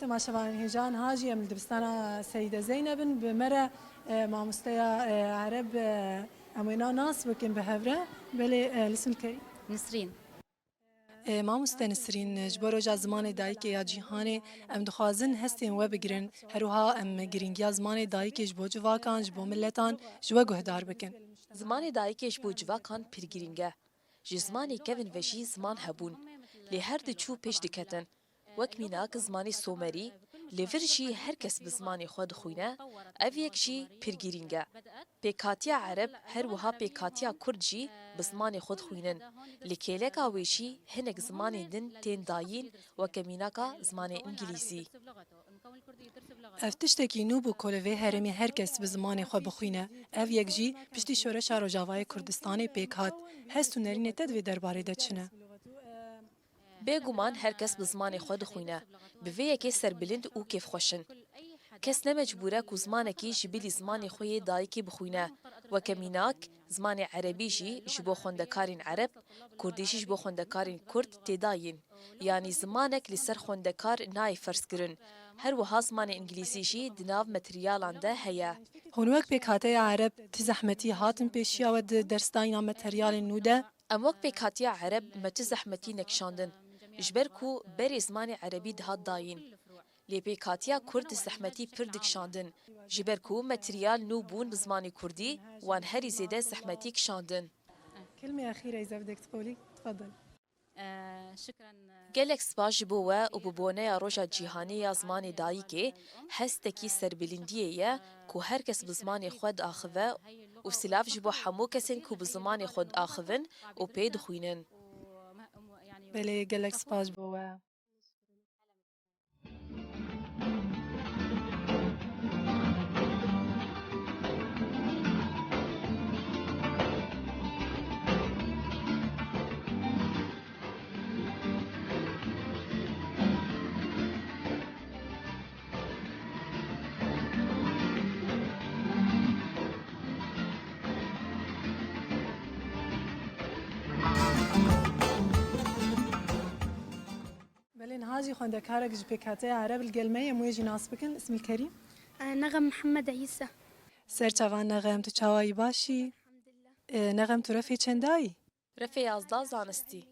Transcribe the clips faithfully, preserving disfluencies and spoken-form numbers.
Maşevan hêjan ha jî em li dibistana Seyîde Zeyneb in. Bi me re, e, mamosteya, e, Ereb, e, em wê na nas bikin bi hev re. Belê, e, Lisin Kerîm. Nisrîn. E, mamoste Nisrîn, ji bo Roja Zimanê Dayikê ya Cîhanê em dixwazin hestên we bigirin. Her wiha em girîngiya zimanê dayikê ji bo civakan, ji bo miletan, ji we guhdar bikin. Zimanê dayikê ji bo civakan pir girîng e. Ji zimanê kevin ve jî ziman hebûn, lê her diçû pêş diketin. Wek mînak zimanê Somerî, li vir jî her kes bi zimanê xwe dixwîne, ev yek jî pir girîng e. Pêkhatiya Ereb, her wiha pêkhatiya Kurd jî bi zimanê xwe dixwînin. Li kêleka wê jî hinek zimanên din tên dayîn, weke mînaka zimanê Îngilîzî. Ev tiştekî nû bû ku li vê herêmê her kes bi zimanê xwe bixwîne. Ev yek jî piştî Şoreşa Rojavayê Kurdistanê pêk hat. Hest û nerînê te di vê derbarê de çi ne? Bêguman her kes bi zimanê xwe dixwîne. Bi vê yekê serbilind û kêfxweş in. Kes ne mecbûr e ku zimanekî ji bilî zimanê xwe yê dayikê bixwîne. Weke mînak, zimanê erebî jî ji bo xwendekarên ereb, kurdî jî ji bo xwendekarên kurd tê dayîn. Yanî zimanek li ser xwendekar nayê ferzkirin. Her wiha zimanê îngilîzî jî di nav materyalan de heye. Hûn wek pêkhateya ereb tî zehmetî hatin pêşiya we di dersdayîna materyalên nû de? Em wek pêkhatiya ereb me tu zehmetî nekişandin, ji ber ku berê zimanê erebî dihat dayîn. Lê pêkhatiya kurd zehmetî pir dikişandin, ji ber ku materyal nû bûn bi zimanê kurdî, wan herî zêde zehmetî kişandin. Kelmê exîre îzef dek tqolî, tfadel. Gelek spas ji bo we û bi boneya Roja Cîhanî ya Zimanê Dayikê, hestekî serbilindiyê ye ku her kes bi zimanê xwe diaxive û silav ji bo hemû kesên ku bi zimanê xwe diaxivin û pê dixwînin. Belê, gelek spas ji bo we. Belê niha jî xwendekarek ji pêkhateya Ereb li gel me ye, em wê jî nas bikin. Ismil Kerîm. Nexem Mihemed Îsa. Ser çavan Nexem, tu çawa yî, baş î? Elhamdulillah. E, Nexem, tu refê çendayî? Refê yazda zanistî.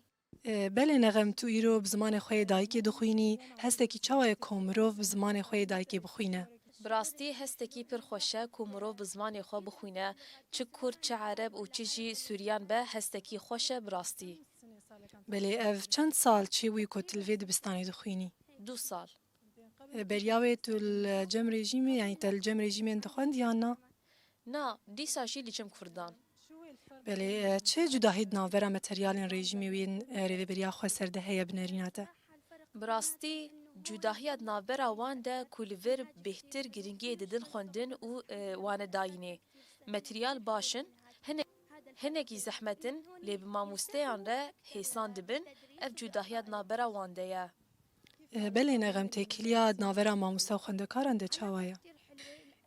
E, belê Nexem, tu îro bi zimanê xwe yê dayikê dixwînî. Hestekî çawa ye ku mirov bi zimanê xwe yê dayikê bixwîne? Bi rastî hestekî pir xweş e ku mirov bi zimanê xwe bixwîne. Çi kurd, çi ereb û çi jî sûriyan be, hestekî xweş e bi rastî. Belê, ev çend sal çêbûyî ku tu li vê dibistanê dixwînî? Du sal. E, beriya wê tu li cem rejîmê, yanî te li cem rejîmên dixwend yan na? Na, dîsa jî li cem kurdan. Belê, e, çi cudahî di navbera materyalên rejîmê û yên, e, rêveberiya xweser de heye bi nerîna te? Bi rastî, cudahiya di navbera wan de ku li vir bêhtir giringiyê didin xwendin û, e, wane dayînê. Materyal baş in, hinek, hinekî zehmet in, lê bi mamosteyan re hêsan dibin, ev cudahiya di navbera wan de ye. E, belê Nexem, têkiliya di navbera mamoste û xwendekaran de çawa ye?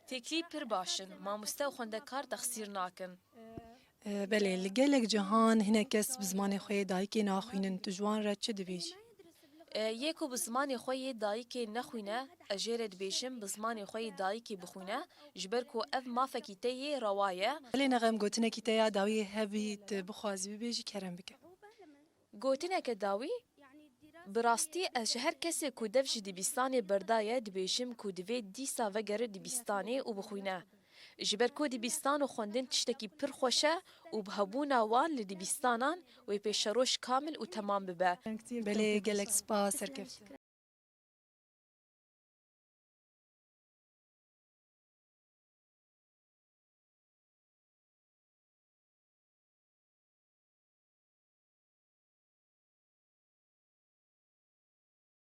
Têkilî pir baş in. Mamoste û xwendekar texsîr nakin. E, belê, li gelek cihan hinek kes bi zimanê xwe yê dayikê naxwînin. Tu ji wan re çi dibêjî? E, yê ku bi zimanê xwe yê dayikê nexwîne, ez jê re dibêjim, bi zimanê xwe yê dayikê bixwîne, ji ber ku ev mafekî te yê rewa ye. Belê Nexem, gotinekî te ya dawiyê hebî, tu bixwazî bibêjî, kerem bike. Gotineke dawî, bi rastî ez ji her kesê ku dev ji dibistanê berdaye dibêjim ku divê dîsa vegere dibistanê û bixwîne. Ji ber ku dibistan û xwendin tiştekî pir xweş e û bi hebûna wan li dibistanan wê pêşeroj kamil û temam bibe. Belê, gelek spas, serkeftin.